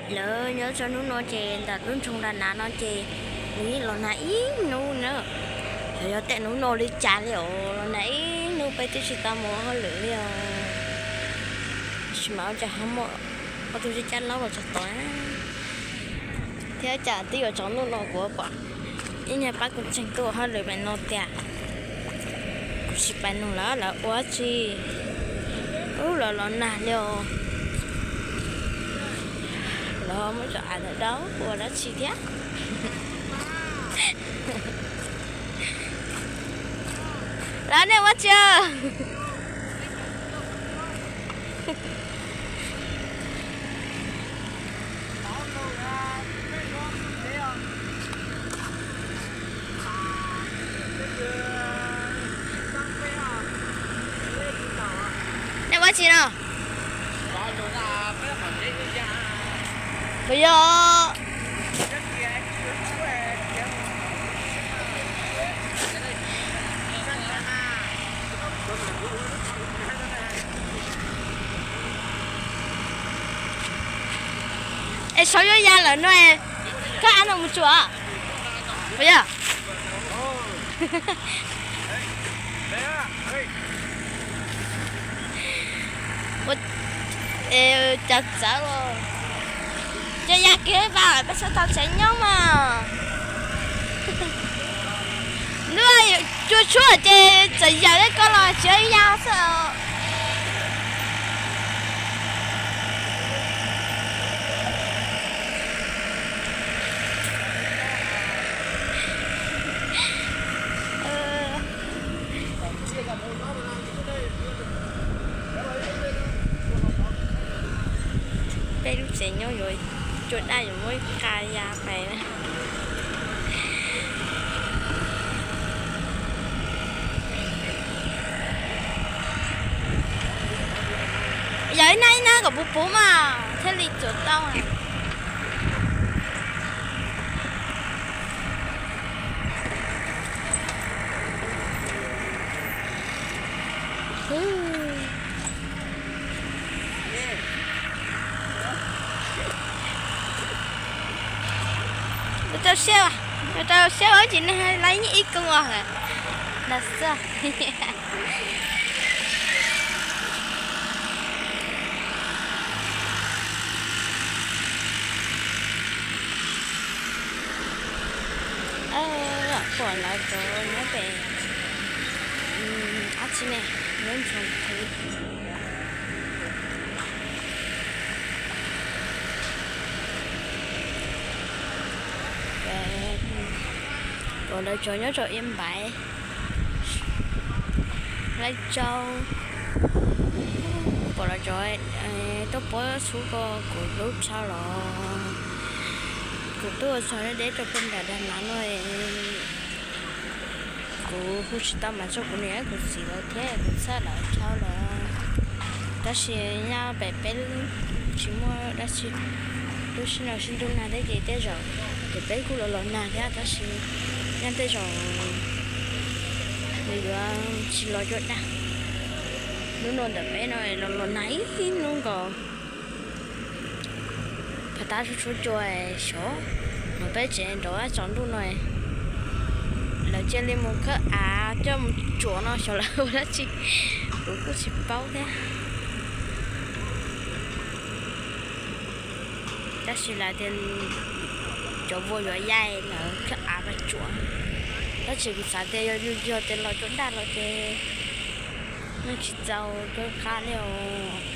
Lawv nyob rau hnub no ces ntawm lub nroog Da Nav no ces nws yeej los nag ib hnub na. Xyov yog tej hnub no li cas li os, los nag ib hnub peb twb tsis tau mus hauj lwm li os. Tab sis mas ua cas ho muaj ob tug zeb cab laub los txog tod thiab, cas twb yuav tsaus ntuj no kuv pom ib niag pab kuv tseem tuaj ua hauj lwm pem no tias kuv tsis pais nug lawv, lawv ua dab tsi. Ub, los los nag li os. Los muab cov av ntawm dawb ua dab tsi thiab. Lawv, nej ua dab tsi? Nej ua dab tsi no? Puas yog? Es saum yuav ya lawm no, koj av no mus tsuam, puas yog? Cov txawv, ces ya kiag ib pas peb sab tau tsev nyob mas. Ntuj, cua tshuaj ces txawm yawm li koj los tsis ya xwb. Peb lub tsev nyob yuav cua daj yuav muab ib qho ya pais na. Yog ib hnab ib hnab kom puv puv mas thiaj li tsuam tau. Rau siab, rau siab ua tsis neeg lawv yeej ib koog os. Dag xwb. Pom lawv cov nyob pem, ab tsi ne, nyob ntxhov. Pom lawv cov nyob rau Iab Npaiv, Laib Tsau. Pom lawv cov tuaj puab xub ko kuv lub tshau los. Kuv tuaj ua tshau deb rau pem nram Dag Nav no. Kuv hu tsis tau mas tso kuv niam kuv txiv lawv thiab kuv txhawj lawv dhau lawm. Tab sis nyob pem peb tsis muaj dab tsi, lub sij no sib ntuj nag thiab ces tej zaum, ces peb kuj los los nag thiab tab sis nyob tej zaum nws yuav tsis los cua daj. Hnub no ntawm peb no los los nag ib hnub nkaus. Phav tab tshuav cua xyov, no peb tsev nrov tsaus ntuj no lawv cia li mus khawb av coj mus tsuam no xyov lawv ua dab tsi, kuv kuj tsis paub thiab. Tab sis lawv tias cov vuas yuav yaim lawv khawb av pais tsuam, tab sis kuv xav tias yog yog tias los cua daj los ces yeej tsis txaus cua qab li os.